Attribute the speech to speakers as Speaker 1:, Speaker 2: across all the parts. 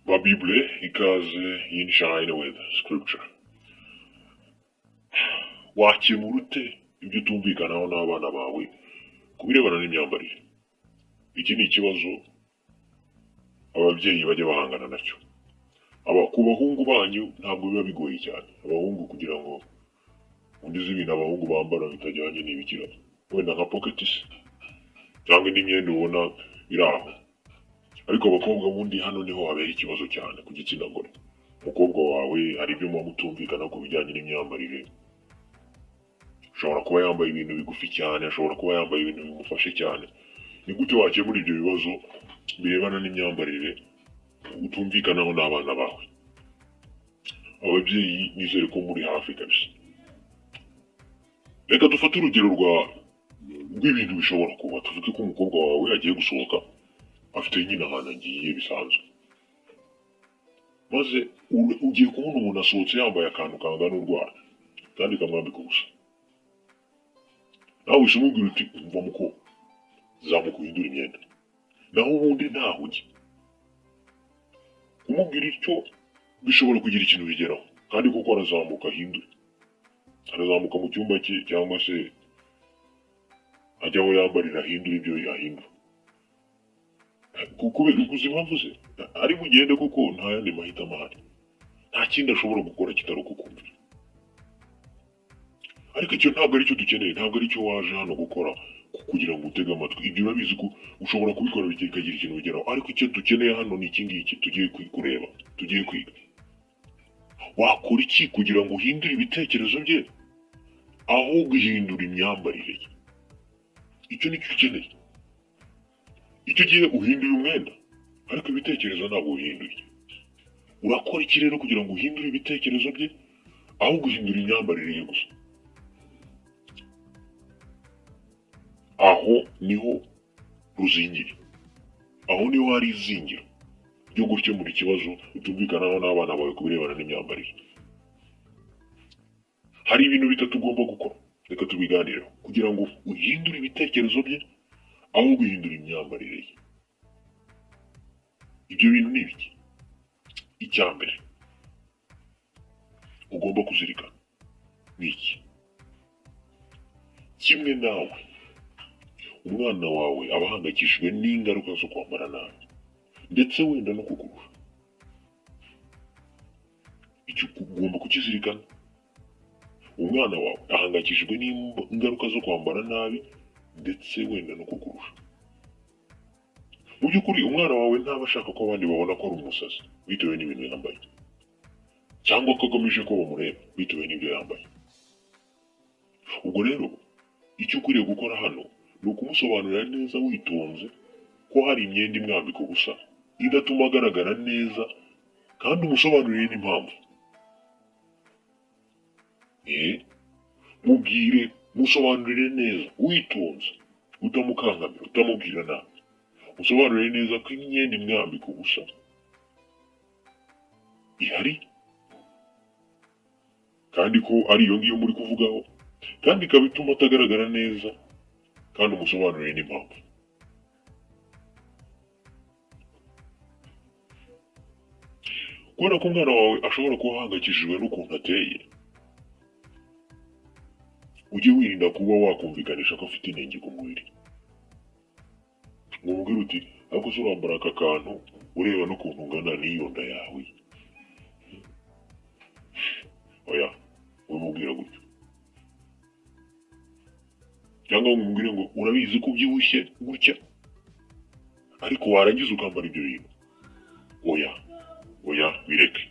Speaker 1: Ba Bible ikaze in Shine with Scripture. Wakemura ute ibyo utumvikanaho n'abana bawe ku birebana n'imyambarire? Iki ni ikibazo ababyeyi bajya bahangana nacyo. Aba ku bahungu banyu ntabwo biba bigoye cyane. Abahungu, kugira ngo undi uzi ibintu abahungu bambara bitajyanye n'ibikira, wenda nka pocket se cyangwa indi myenda ubona iri aho. Ariko abakobwa bundi hano niho habera ikibazo cyane ku gitsina gore. Umukobwa wawe hari ibyo muba mutumvikana ku bijyanye n'imyambarire. Ashobora kuba yambaye ibintu bigufi cyane, ashobora kuba yambaye ibintu bimufashe cyane. Ni gute wakemura ibyo bibazo birebana n'imyambarire utumvikanaho n'abana bawe? Ababyeyi, nizere ko muri hafi kabisa. Reka dufate urugero rw'ibintu bishobora kuba. Tuvuge ko umukobwa wawe agiye gusohoka, afite nyine ahantu agiye bisanzwe, maze ugiye kubona umuntu asohotse yambaye akantu kangana urwara kandi kamwambika ubusa. Nawe uhise umubwira uti: "Umva muko, zamuka uhindure imyenda, naho ubundi ntaho ujya." Kumubwira icyo bishobora kugira ikintu bigeraho, kandi kuko arazamuka ahindure, arazamuka mu cyumba cye cyangwa se ajya aho yambarira ahindura ibyo yahindura. Kubera uzi impamvu ze, ari bugende kuko nta yandi mahitamo ahari, nta kindi ashobora gukora kitari ukukumvira. Ariko icyo ntabwo aricyo dukeneye, ntabwo aricyo waje hano gukora kugira ngo utege amatwi. Ibyo urabizi ko ushobora kubikora bikagira ikintu bigeraho, ariko icyo dukeneye hano ni iki ngiki tugiye kureba, tugiye kwiga. Wakora iki kugira ngo uhindure ibitekerezo bye aho guhindura imyambarire ye? Icyo nicyo ukeneye. Icyo gihe uhinduye umwenda, ariko ibitekerezo ntabwo uhinduye. Urakora iki rero kugira ngo uhindure ibitekerezo bye aho guhindura imyambarire ye gusa? Aho niho ruzingiye, aho niho hari izingiro ryo gukemura ikibazo utumvikanaho n'abana bawe ku birebana n'imyambarire. Hari ibintu bitatu ugomba gukora, reka tubiganireho, kugira ngo uhindure ibitekerezo bye aho guhindura imyambarire ye. Ibyo bintu ni ibiki? Icya mbere ugomba kuzirikana ni iki: kimwe nawe, umwana wawe aba ahangayikishijwe n'ingaruka zo kwambara nabi, ndetse wenda no kukurusha. Icyo ugomba kukizirikana: umwana wawe ahangayikishijwe n'ingaruka zo kwambara nabi, ndetse wenda no kukurusha. Mu by'ukuri, umwana wawe ntaba ashaka ko abandi babona ko ari umusazi bitewe n'ibintu yambaye, cyangwa ko agamije ko bamureba bitewe n'ibyo yambaye. Ubwo rero icyo ukwiriye gukora hano ni ukumusobanurira neza witonze ko hari imyenda imwambika ubusa idatuma agaragara neza, kandi umusobanurire n'impamvu. Mubwire, musobanurire neza witonze, utamukankamira, utamubwira nabi. Usobanurire neza ko imyenda imwambika ubusa ihari, kandi ko ari iyo ngiyo muri kuvugaho, kandi ikaba ituma atagaragara neza, kandi umusobanurire n'impamvu. Kubera ko umwana wawe ashobora kuba ahangayikishijwe n'ukuntu ateye, ujye wirinda kuba wakumvikanisha ko afite inenge ku mubiri, ngo umubwire uti: "Ariko se urambara aka kantu ureba n'ukuntu ungana n'iyo nda yawe?" Oya, wimubwira gutyo, cyangwa ngo umubwire ngo: "Urabizi ko ubyibushye gutya, ariko warangiza ukambara ibyo bintu." Oya, oya, bireke,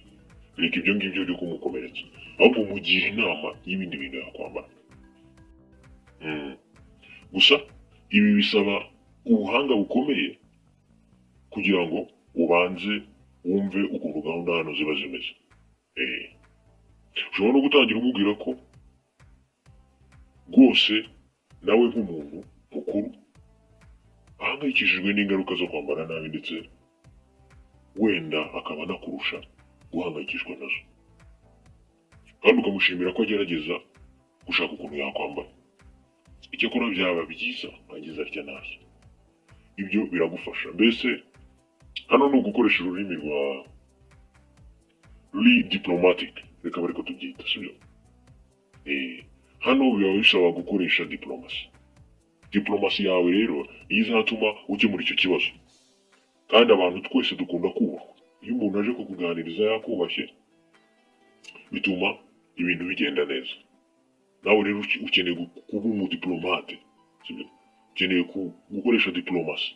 Speaker 1: bireke ibyo ngibyo byo kumukomeretsa. Ahubwo mugira inama y'ibindi bintu yakwambara. Gusa ibi bisaba ubuhanga bukomeye kugira ngo ubanze wumve ukuntu gahunda hano ziba zimeze. Ushobora no gutangira umubwira ko rwose nawe nk'umuntu mukuru ahangayikishijwe n'ingaruka zo kwambara nabi, ndetse wenda akaba anakurusha guhangayikishwa nazo, kandi ukamushimira ko agerageza gushaka ukuntu yakwambara. Icyakora byaba byiza agize atya n'atya. Ibyo biragufasha. Mbese hano ni ugukoresha ururimi rwa Ruri diplomatic, reka bari ko tubyita, sibyo? Hano biba bisaba gukoresha diplomasi. Diplomasi yawe rero niyo izatuma ukemura icyo kibazo. Kandi abantu twese dukunda kubahwa. Iyo umuntu aje kukuganiriza yakubashye, bituma ibintu bigenda neza. Nawe rero ukeneye kuba umudiplomate, sibyo? Ukeneye gukoresha diplomasi,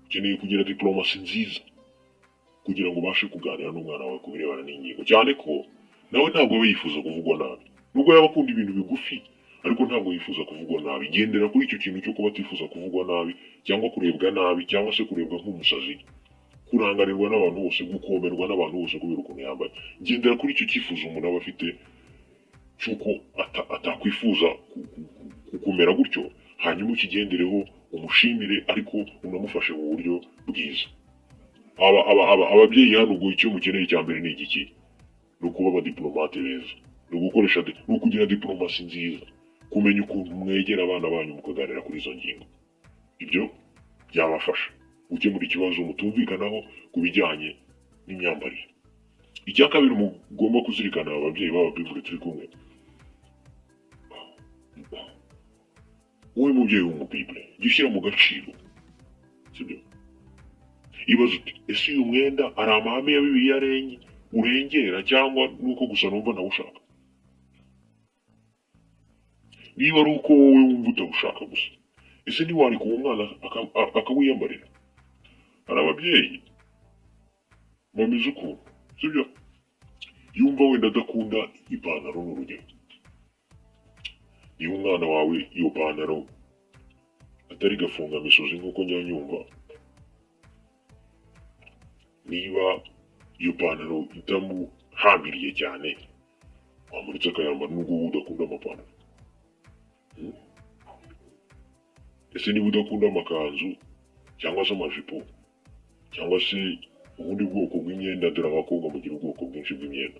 Speaker 1: ukeneye kugira diplomasi nziza kugira ngo ubashe kuganira n'umwana wawe ku birebana n'ingingo, cyane ko nawe ntabwo aba yifuza kuvugwa nabi. Nubwo yaba akunda ibintu bigufi, ariko ntabwo yifuza kuvugwa nabi. Gendera kuri icyo kintu cyo kuba atifuza kuvugwa nabi cyangwa kurebwa nabi cyangwa se kurebwa nk'umusazi, kurangarirwa n'abantu bose, gukomerwa n'abantu bose kubera ukuntu yambaye. Gendera kuri icyo cyifuzo umuntu aba afite cy'uko atakwifuza kumera gutyo, hanyuma ukigendereho, umushimire, ariko unamufashe mu buryo bwiza. Ababyeyi hano, ubwo icyo mukeneye cya mbere ni igiki? Ni ukuba abadiplomate beza, ni ugukoresha ni ukugira diplomasi nziza, kumenya ukuntu mwegera abana banyu mukaganira kuri izo ngingo. Ibyo byabafasha gukemura ikibazo mutumvikanaho ku bijyanye n'imyambarire. Icya kabiri mugomba kuzirikana, ababyeyi b'ababibure turi kumwe, wowe mubyeyi w'umubibure, jya ushyira mu gaciro, sibyo? Ibaze uti: "Ese uyu mwenda hari amahame ya Bibiliya arenge urengera, cyangwa nuko gusa numva ntawushaka?" Niba ari uko wowe wumva utawushaka gusa, ese ntiwareka uwo mwana akawiyambarira? Hari ababyeyi bameze ukuntu, sibyo? Yumva wenda adakunda ipantaro, ni urugero. Niba umwana wawe iyo pantaro atari gafungamisozi nk'uko njya nyumva, niba iyo pantaro itamuhambiriye cyane, wamuretse akayambara nubwo wowe udakunda amapantaro? Ese niba udakunda amakanzu cyangwa se amajipo cyangwa se ubundi bwoko bw'imyenda, dore abakobwa mugira ubwoko bwinshi bw'imyenda,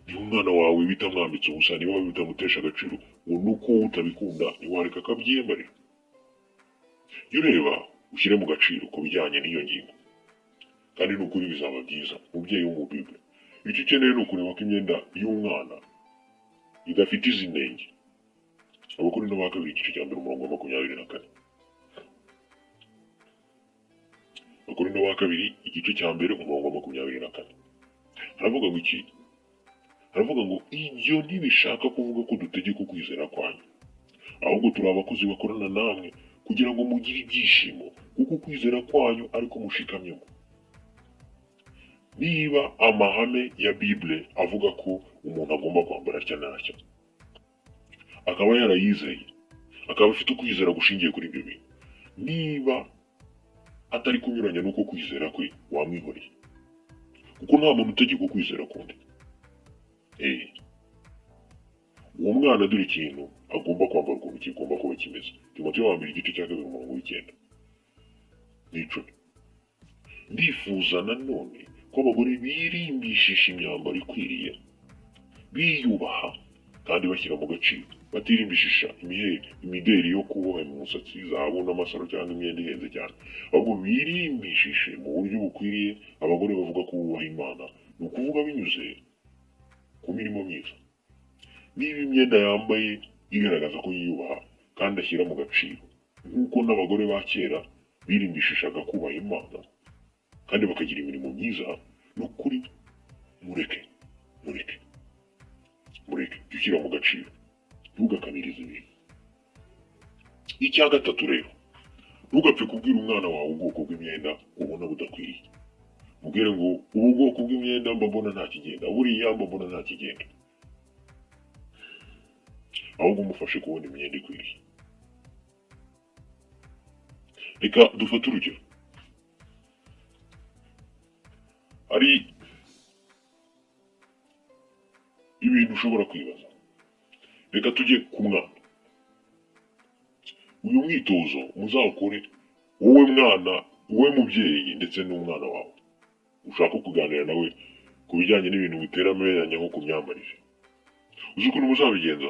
Speaker 1: niba umwana wawe bitamwambitse ubusa, niba bitamutesha agaciro ngo nuko wowe utabikunda, ntiwareka akabyiyambarira? Jya ureba ushyire mu gaciro ku bijyanye n'iyo ngingo, kandi ni ukuri bizaba byiza. Mubyeyi w'umubibure, icyo ukeneye ni ukureba ko imyenda y'umwana idafite izi nenge. Abakorinto ba kabiri, igice cya mbere, umurongo wa 24. Abakorinto ba kabiri, igice cya mbere, umurongo wa 24, haravuga ngo iki? Haravuga ngo: "Ibyo ntibishaka kuvuga ko dutegeka ukwizera kwanyu, ahubwo turi abakozi bakorana namwe kugira ngo mugire ibyishimo, kuko ukwizera kwanyu ariko mushikamyemo." Niba amahame ya Bible avuga ko umuntu agomba kwambara atya n'atya, akaba yarayizeye, akaba afite ukwizera gushingiye kuri ibyo bintu, niba atari kunyuranya n'uko kwizera kwe, wamwihoreye, kuko nta muntu utegeka ukwizera kundi. Uwo mwana dore ikintu agomba kwambara, ukuntu kigomba kuba kimeze. Timoteyo wa mbere, igice cya kabiri, umurongo w'9 n'10: "Ndifuza nanone ko abagore birimbishisha imyambaro ikwiriye, biyubaha kandi bashyira mu gaciro, batirimbishisha imideri yo kuboha mu musatsi, zahabu n'amasaro cyangwa imyenda ihenze cyane, ahubwo birimbishishe mu buryo bukwiriye abagore bavuga ko bubaha Imana, ni ukuvuga binyuze ku mirimo myiza." Niba imyenda yambaye igaragaza ko yiyubaha kandi ashyira mu gaciro, nk'uko n'abagore ba kera birimbishishaga kubaha Imana kandi bakagira imirimo myiza, ni ukuri mureke, mureke, mureke. Jya ushyira mu gaciro, ntugakabirize ibintu. Icya gatatu rero, ntugapfe kubwira umwana wawe ubwoko bw'imyenda ubona budakwiriye. Mubwire ngo: "Ubu bwoko bw'imyenda mba mbona nta kigenda, buriya mba mbona nta kigenda." Ahubwo umufashe kubona imyenda ikwiriye. Reka dufate urugero. Hari ibintu ushobora kwibaza. Reka tujye ku mwana. Uyu mwitozo muzawukore, wowe mwana, wowe mubyeyi, ndetse n'umwana wawe ushaka kuganira nawe ku bijyanye n'ibintu bitera ameranya nko ku myambarire. Uzi ukuntu muzabigenza?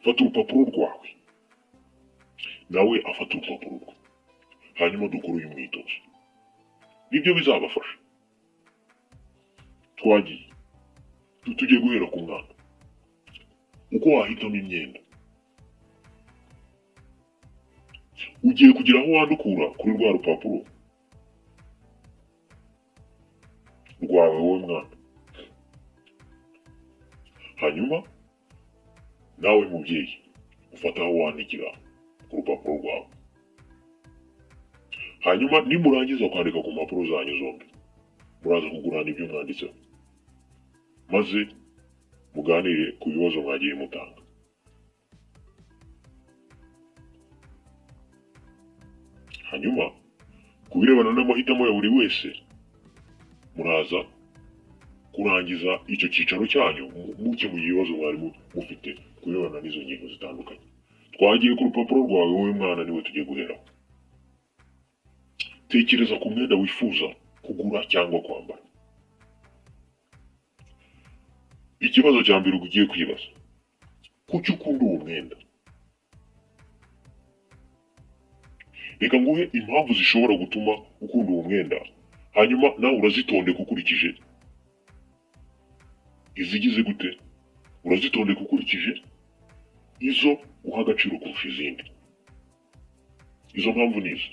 Speaker 1: Fata urupapuro rwawe, nawe afata urupapuro rwe, hanyuma dukore uyu mwitozo. Nibyo bizabafasha. Twagiye. Tugiye guhera ku mwana, uko wahitamo imyenda. Ugiye kugira aho wandukura kuri rwa rupapuro rwawe wowe mwana, hanyuma nawe mubyeyi ufata aho wandikira ku rupapuro rwawe. Hanyuma nimurangiza kwandika ku mpapuro zanyu zombi, muraza kugurana ibyo mwanditseho, maze muganire ku bibazo mwagiye mutanga. Hanyuma ku birebana n'amahitamo ya buri wese, muraza kurangiza icyo cyicaro cyanyu mukemuye ibibazo mwari mufite ku birebana n'izo ngingo zitandukanye. Twagiye ku rupapuro rwawe wowe mwana, niwe tugiye guheraho. Tekereza ku mwenda wifuza kugura cyangwa kwambara. Ikibazo cya mbere ugiye kwibaza: kuki ukunda uwo mwenda? Reka nguhe impamvu zishobora gutuma ukunda uwo mwenda, hanyuma nawe urazitondeka ukurikije izigize gute, urazitondeka ukurikije izo uha agaciro kurusha izindi. Izo mpamvu ni izo: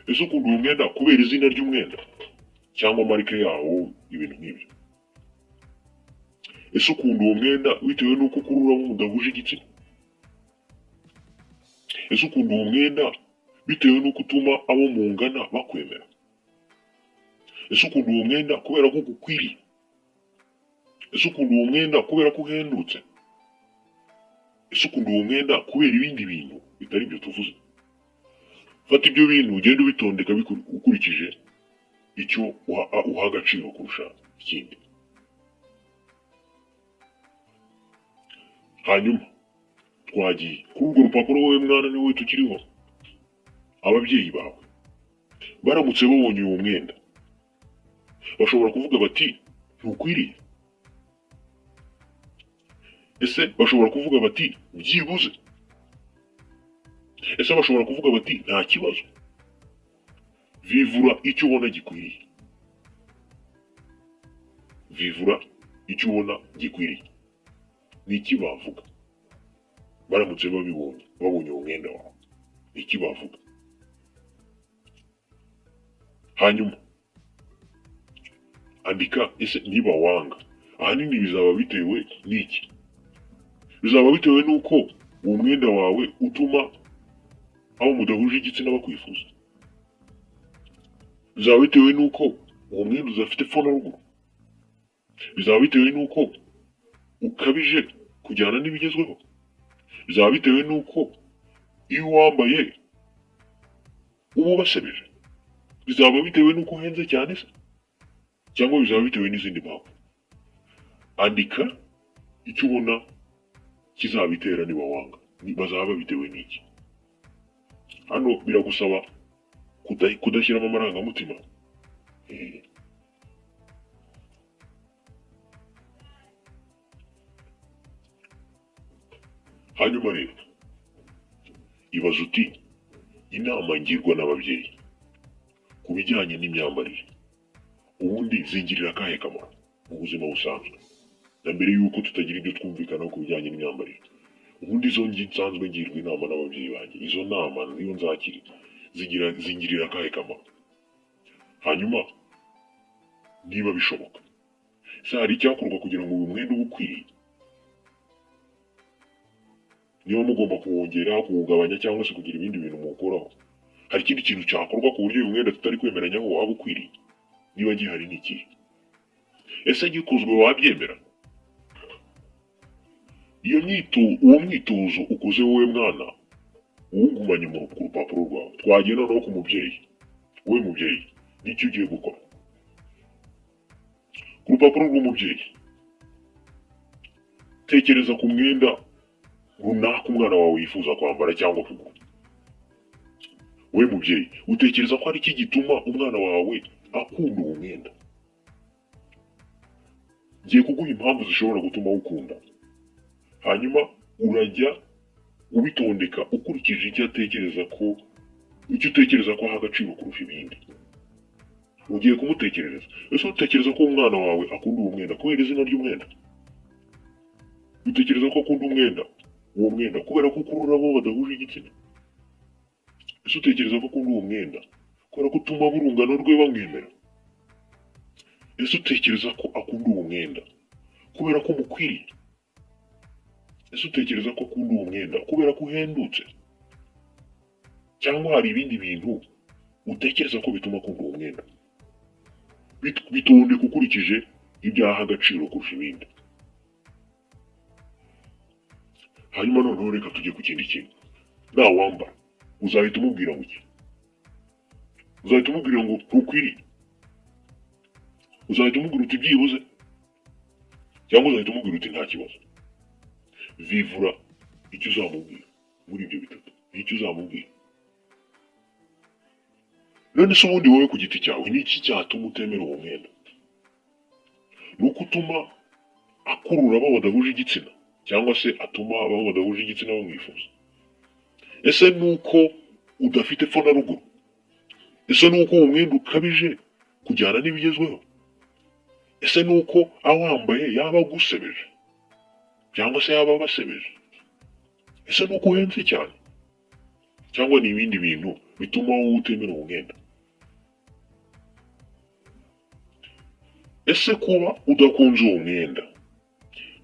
Speaker 1: ese ukunda uwo mwenda kubera izina ry'umwenda cyangwa marike yawo, ibintu nk'ibyo? Ese ukunda uwo mwenda bitewe n'uko ukurura abo mudahuje igitsina? Ese ukunda uwo mwenda bitewe n'uko utuma abo mungana bakwemera? Ese ukunda uwo mwenda kubera ko ugukwiriye? Ese ukunda uwo mwenda kubera ko uhendutse? Ese ukunda uwo mwenda kubera ibindi bintu bitari ibyo tuvuze? Fata ibyo bintu ugende ubitondeka ukurikije icyo uha agaciro kurusha ikindi. Hanyuma twagiye kuri urwo rupapuro wowe mwana, ni wowe tukiriho. Ababyeyi bawe baramutse babonye uwo mwenda, bashobora kuvuga bati ntukwiriye? Ese bashobora kuvuga bati byibuze? Ese bashobora kuvuga bati nta kibazo? Vivura icyo ubona gikwiriye, vivura icyo ubona gikwiriye. Ni iki bavuga baramutse babibonye, babonye uwo mwenda wawe? Ni iki bavuga? Hanyuma andika: ese niba wanga, ahanini bizaba bitewe n'iki? Bizaba bitewe n'uko uwo mwenda wawe utuma abo mudahuje igitsina bakwifuza? Bizaba bitewe n'uko uwo mwenda udafite epfo na ruguru? Bizaba bitewe n'uko ukabije kujyana n'ibigezweho? Bizaba bitewe n'uko iyo uwambaye uba ubasebeje? Bizaba bitewe n'uko uhenze cyane se, cyangwa bizaba bitewe n'izindi mpamvu? Andika icyo ubona kizabitera niba wanga. Bazaba babitewe n'iki? Hano biragusaba kudashyiramo amarangamutima. Hanyuma rero ibaza uti: inama ngirwa n'ababyeyi ku bijyanye n'imyambarire ubundi zingirira akahe kamaro mu buzima busanzwe? Na mbere y'uko tutagira ibyo twumvikanaho ku bijyanye n'imyambarire, ubundi izo nsanzwe ngirwa inama n'ababyeyi banjye, izo nama iyo nzakira zingirira akahe kamaro? Hanyuma niba bishoboka, ese hari icyakorwa kugira ngo uyu mwenda ube ukwiriye? Niba mugomba kuwongera, kuwugabanya cyangwa se kugira ibindi bintu muwukoraho, hari ikindi kintu cyakorwa ku buryo uyu mwenda tutari kwemeranyaho waba ukwiriye? Niba gihari, ni ikihe? Ese gikozwe wabyemera? Iyo myito uwo mwitozo ukoze wowe mwana, uwugumanye ku rupapuro rwawe. Twagiye noneho ku mubyeyi. Wowe mubyeyi, n'icyo ugiye gukora ku rupapuro rw'umubyeyi: tekereza ku mwenda runaka umwana wawe yifuza kwambara cyangwa kugura. Wowe mubyeyi, utekereza ko ari iki gituma umwana wawe akunda uwo mwenda? Ngiye kuguha impamvu zishobora gutuma awukunda, hanyuma urajya ubitondeka ukurikije icyo atekereza ko, icyo utekereza ko aha agaciro kurusha ibindi. Ugiye kumutekerereza. Ese utekereza ko umwana wawe akunda uwo mwenda kubera izina ry'umwenda? Utekereza ko akunda umwenda, uwo mwenda, kubera ko ukurura abo badahuje igitsina? Ese utekereza ko akunda uwo mwenda kubera ko utuma urungano rwe bamwemera? Ese utekereza ko akunda uwo mwenda kubera ko umukwiriye? Ese utekereza ko akunda uwo mwenda kubera ko uhendutse? Cyangwa hari ibindi bintu utekereza ko bituma akunda uwo mwenda? Bitondeka ukurikije ibyo aha agaciro kurusha ibindi. Hanyuma noneho reka tujye ku kindi kintu. Nawambara uzahita umubwira ngo iki? Uzahita umubwira ngo ntukwiriye? Uzahita umubwira uti byibuze? Cyangwa uzahita umubwira uti nta kibazo? Vivura icyo uzamubwira muri ibyo bitatu, nicyo uzamubwira. None se ubundi wowe ku giti cyawe, ni iki cyatuma utemera uwo mwenda? Ni uko utuma akurura abo badahuje igitsina, cyangwa se atuma abo badahuje igitsina bamwifuza? Ese ni uko udafite epfo na ruguru? Ese ni uko uwo mwenda ukabije kujyana n'ibigezweho? Ese ni uko awambaye yaba agusebeje, cyangwa se yaba abasebeje? Ese ni uko uhenze cyane? Cyangwa ni ibindi bintu bituma wowe utemera uwo mwenda? Ese kuba udakunze uwo mwenda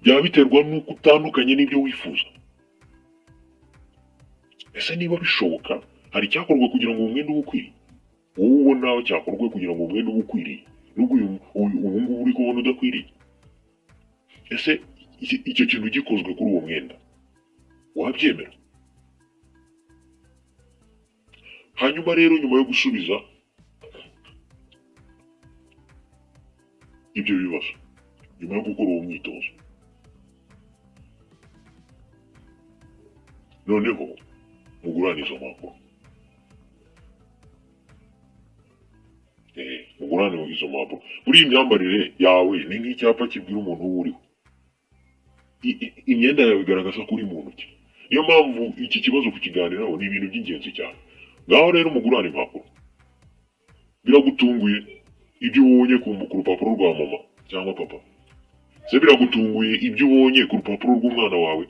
Speaker 1: byaba biterwa n'uko utandukanye n'ibyo wifuza? Ese niba bishoboka, hari icyakorwa kugira ngo uwo mwenda ube ukwiriye? Wowe ubona cyakorwa kugira ngo uwo mwenda ube ukwiriye, nubwo ubu ngubu uri kubona udakwiriye? Ese icyo kintu gikozwe kuri uwo mwenda wabyemera? Hanyuma rero nyuma yo gusubiza ibyo bibazo, nyuma yo gukora uwo mwitozo, noneho mugurane izo mpapuro. Mugurane izo mpapuro. Muri iyi myambarire yawe ni nk'icyapa kibwira umuntu uwo uriwe. Imyenda yawe igaragaza ko uri muntu ki. Niyo mpamvu iki kibazo kukiganiraho ni ibintu by'ingenzi cyane. Ngaho rero mugurane impapuro. Biragutunguye ibyo ubonye ku rupapuro rwa mama cyangwa papa? Se biragutunguye ibyo ubonye ku rupapuro rw'umwana wawe?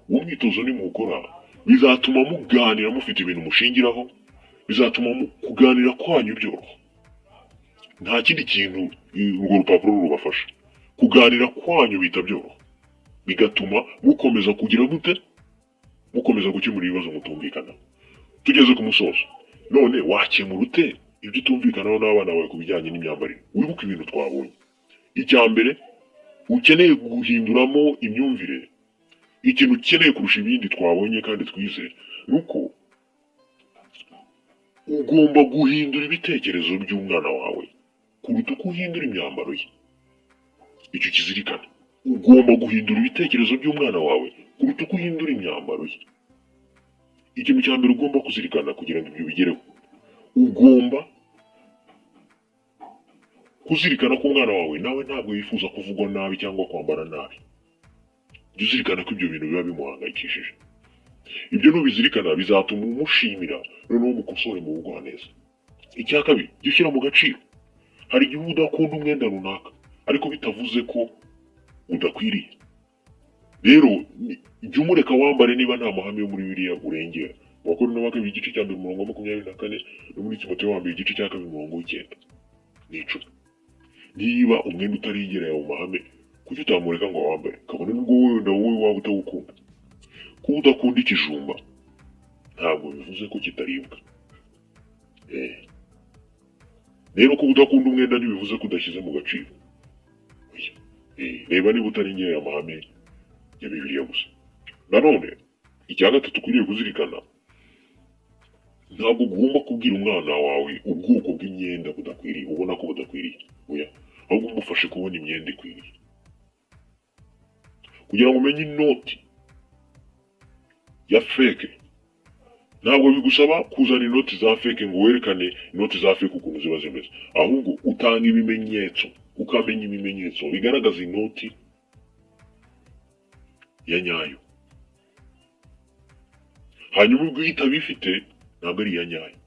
Speaker 1: Uwo mwitozo nimuwukora bizatuma muganira mufite ibintu mushingiraho, bizatuma kuganira kwanyu byoroha. Nta kindi kintu urwo rupapuro rubafasha. Kuganira kwanyu bihita byoroha, bigatuma mukomeza kugira gute? Mukomeza gukemura ibibazo mutumvikana. Tugeze ku musozo. None wakemura ute ibyo utumvikanaho n'abana bawe ku bijyanye n'imyambarire? Wibuke ibintu twabonye. Icya mbere ukeneye guhinduramo imyumvire, ikintu ukeneye kurusha ibindi twabonye kandi twize, ni uko ugomba guhindura ibitekerezo by'umwana wawe kuruta uko uhindura imyambaro ye. Icyo ukizirikane. Ugomba guhindura ibitekerezo by'umwana wawe kuruta uko uhindura imyambaro ye. Ikintu cya mbere ugomba kuzirikana kugira ngo ibyo ubigereho, ugomba kuzirikana ko umwana wawe nawe ntabwo yifuza kuvugwa nabi cyangwa kwambara nabi. Jya uzirikana ko ibyo bintu biba bimuhangayikishije. Ibyo nubizirikana bizatuma umushimira, noneho umukosore mu bugwaneza. Icya kabiri, jya ushyira mu gaciro. Hari igihe uba udakunda umwenda runaka, ariko bitavuze ko udakwiriye. Rero jya umureka wambare niba nta mahame yo muri Bibiliya urengera. Mu Bakorinto ba kabiri igice cya mbere umurongo wa 24, no muri Timoteyo wa mbere igice cya kabiri umurongo w'icyenda n'icumi. Niba umwenda utarengereye ayo mahame, kuki utamureka ngo awambare? Kabone nubwo wenda wowe waba utawukunda. Kuba udakunda ikijumba ntabwo bivuze ko kitaribwa. Rero kuba udakunda umwenda ntibivuze ko udashyize mu gaciro. Oya. Reba niba utarengereye amahame ya Bibiliya gusa. Nanone icya gatatu ukwiriye kuzirikana, ntabwo ugomba kubwira umwana wawe ubwoko bw'imyenda budakwiriye, ubona ko budakwiriye. Oya, ahubwo umufashe kubona imyenda ikwiriye. Kugira ngo umenye inoti ya feke, ntabwo bigusaba kuzana inoti za feke ngo werekane inoti za feke ukuntu ziba zimeze, ahubwo utanga ibimenyetso, ukamenya ibimenyetso bigaragaza inoti ya nyayo. Hanyuma ubwo iyo itabifite ntabwo ari iya nyayo,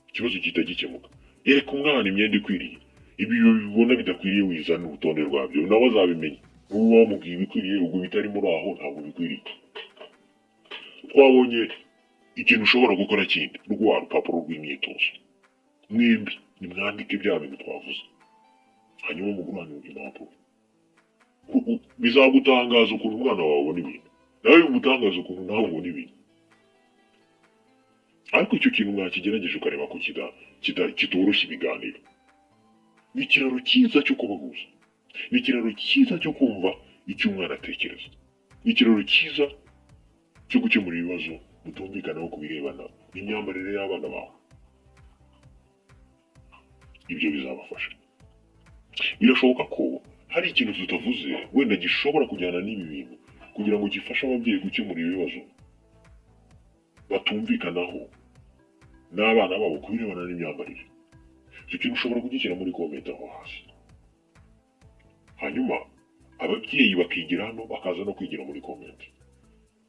Speaker 1: ikibazo gihita gikemuka. Ereka umwana imyenda ikwiriye. Ibi bibona bidakwiriye, wizana urutonde rwabyo, nawe azabimenya. Nuba wamubwiye ibikwiriye, ubwo bitari muri aho ntabwo bikwiriye. Twabonye ikintu ushobora gukora kindi, rwa rupapuro rw'imyitozo. Mwembi nimwandike bya bintu twavuze, hanyuma mugurane impapuro. Bizagutangaza ukuntu umwana wawe abona ibintu, nawe bigutangaza ukuntu nawe ubona ibintu. Ariko icyo kintu mwakigerageje, ukareba ko kitoroshya ibiganiro. Ni ikiraro cyiza cyo kubahuza, ni ikiraro cyiza cyo kumva icyo umwana atekereza, ni ikiraro cyiza cyo gukemura ibibazo mutumvikanaho ku birebana n'imyambarire y'abana bawe. Ibyo bizabafasha. Birashoboka ko hari ikintu tutavuze wenda gishobora kujyana n'ibi bintu kugira ngo gifashe ababyeyi gukemura ibibazo batumvikanaho n'abana babo ku birebana n'imyambarire. Icyo kintu ushobora kugishyira muri comment aho hasi, hanyuma ababyeyi bakigira hano, bakaza no kwigira muri comment.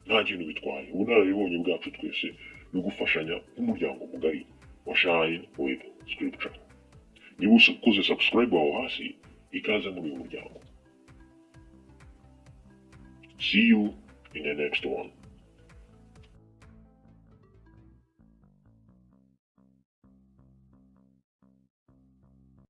Speaker 1: Nta kintu bitwaye. Ubunararibonye bwacu twese ni ugufashanya nk'umuryango mugari wa Shine with Scripture. Niba ukoze subscribe aho hasi, ikaze muri uyu muryango. See you in the next one.